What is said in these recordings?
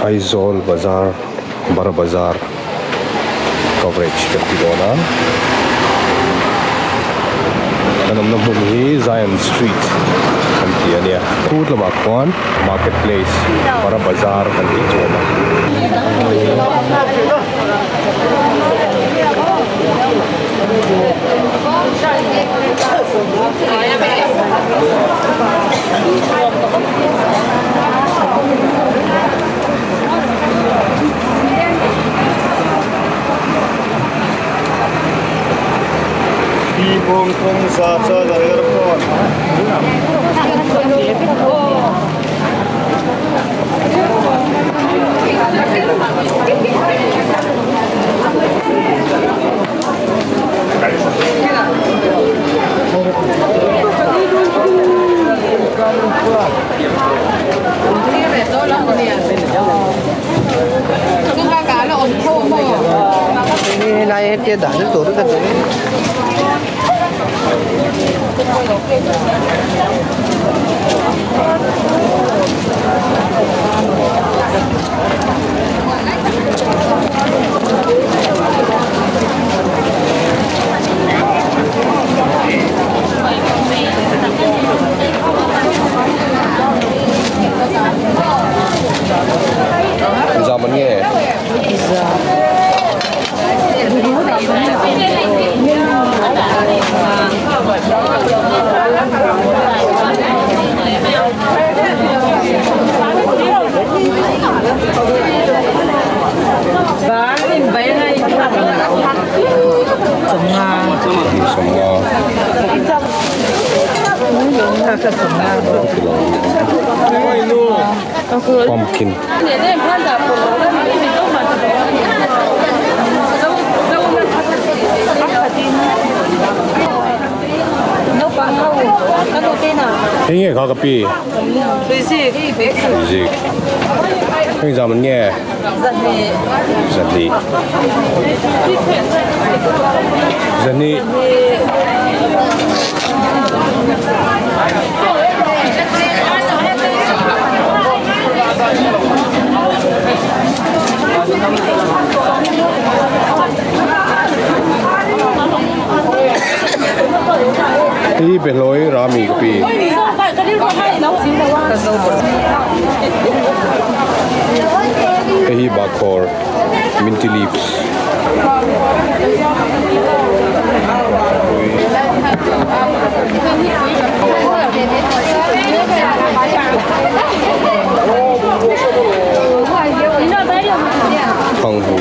Aizawl bazar Bara Bazar coverage kan ti dawn a kan awmna hmun hi Zion Street kan ti a nia phut lamah khuan Market Place Bara Bazar kan tih chu a awm a. Zaman nge? Pumpkin. Hei nge kha ka pi? Tuizik. Hei zam an nge? Zahnih. Zahnih. Hi behlawi rami ka pi. Hei hi bahkhawr minty leaves. Thanghu.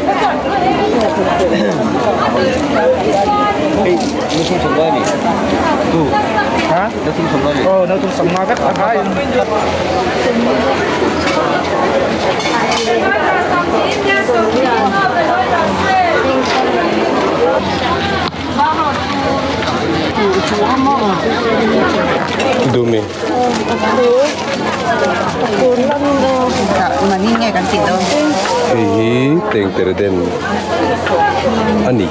Dumi. Hei hi tengtere den a ni.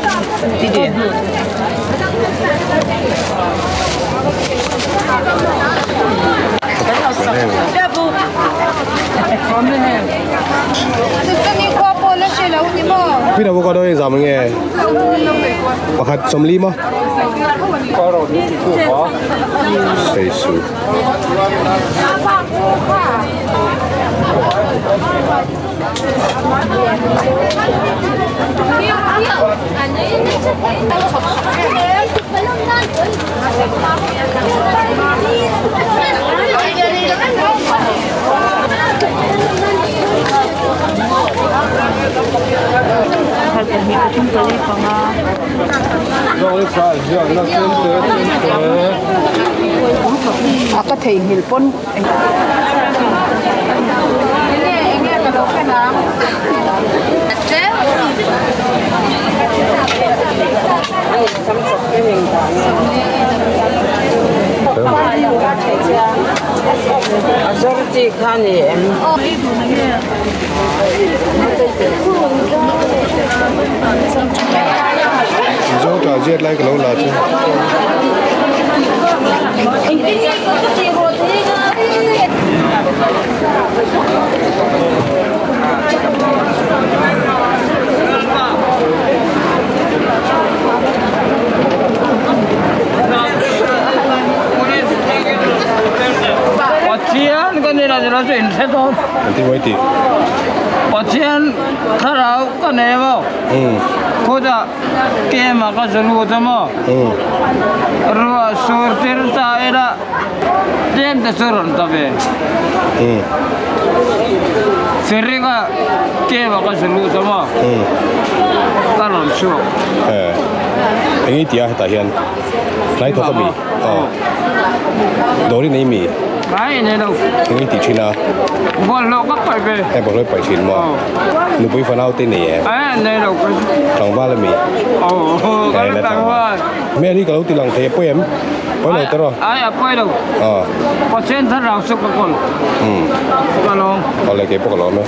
Pin avocado hi zam nge pakhat sawmli maw seisu. Mizo tah ziat lai ka lo la chu. Enge tih? Pathian thlarau ka nei maw? Khawtah kem ah ka zu lut a maw? Ruah sur tir ta ila tlem te chu rawn ta ve. Firing ah kem ah ka zu lut a maw? Ka rawn chhuak. Enge tih a hetah hian? Tlai thawk a mi? Aw. Dawr i nei mi? Ai nei lo. Eng i tih thin a? Bawlhhlawh ka paih ve. Hei bawlhhlawh i paih thin maw? Nupui fanau te nei em? Ai nei lo. Tlangval a mi? Aw ka la tlangval. Hmel hi ka lo ti lang thei a pawi em? Pawi lo tawrh a? Ai a pawi lo. Aw. Pathian thlarau chu ka kawl. Ka lawm. Awle kei pawh ka lawm e.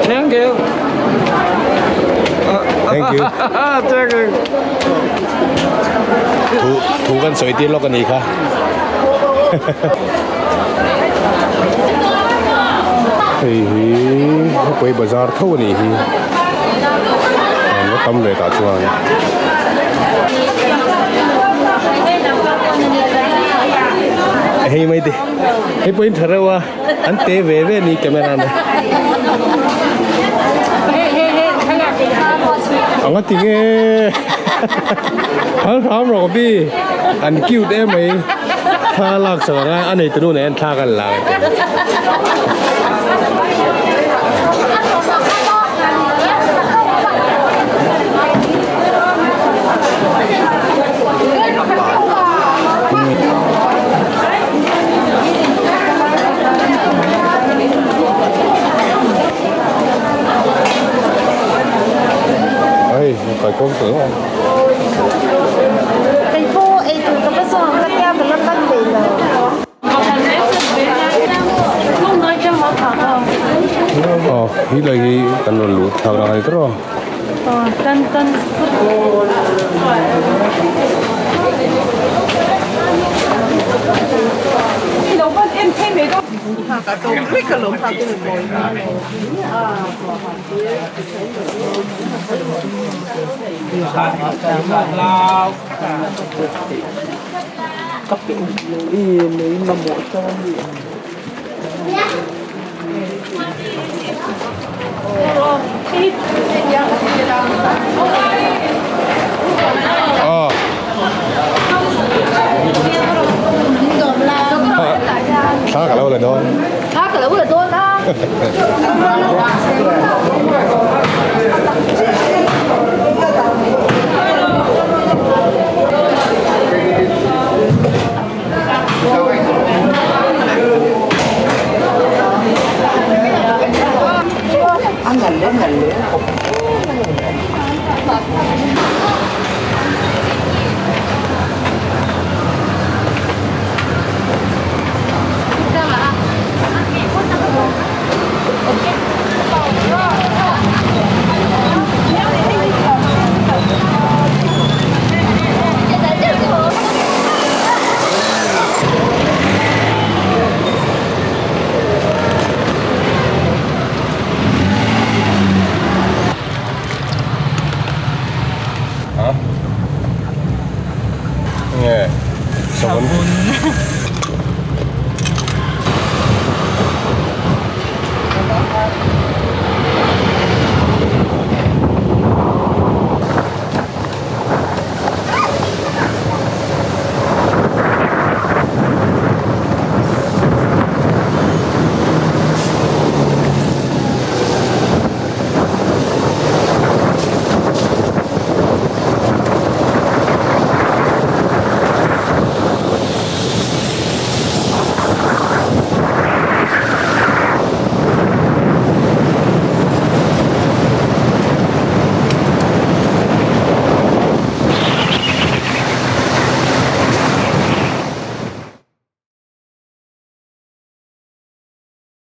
Thank you. Thank you. Thank you. Thu thu kan sawi tir lawk a ni kha. Hei hi khawpui bazar tho a nih hi. An va tam ve tah chuan. Hei mai te. Hei pawhin tha reuh a. An te ve ve ni camera na. Anga ti nge. Phal hram rawh bi. An cute em mai. Thla lak sak anga a nei tunu nen thla kan la ka ti. Hei kai kawng tawh a. Kei pawh ei tur ka va zawng ka tia ka la kal ve lo. Aw hi lai hi kan rawn luh thlak rang a ni tawrh a. Thla ka lo la dawn. Thla ka lo la dawn a.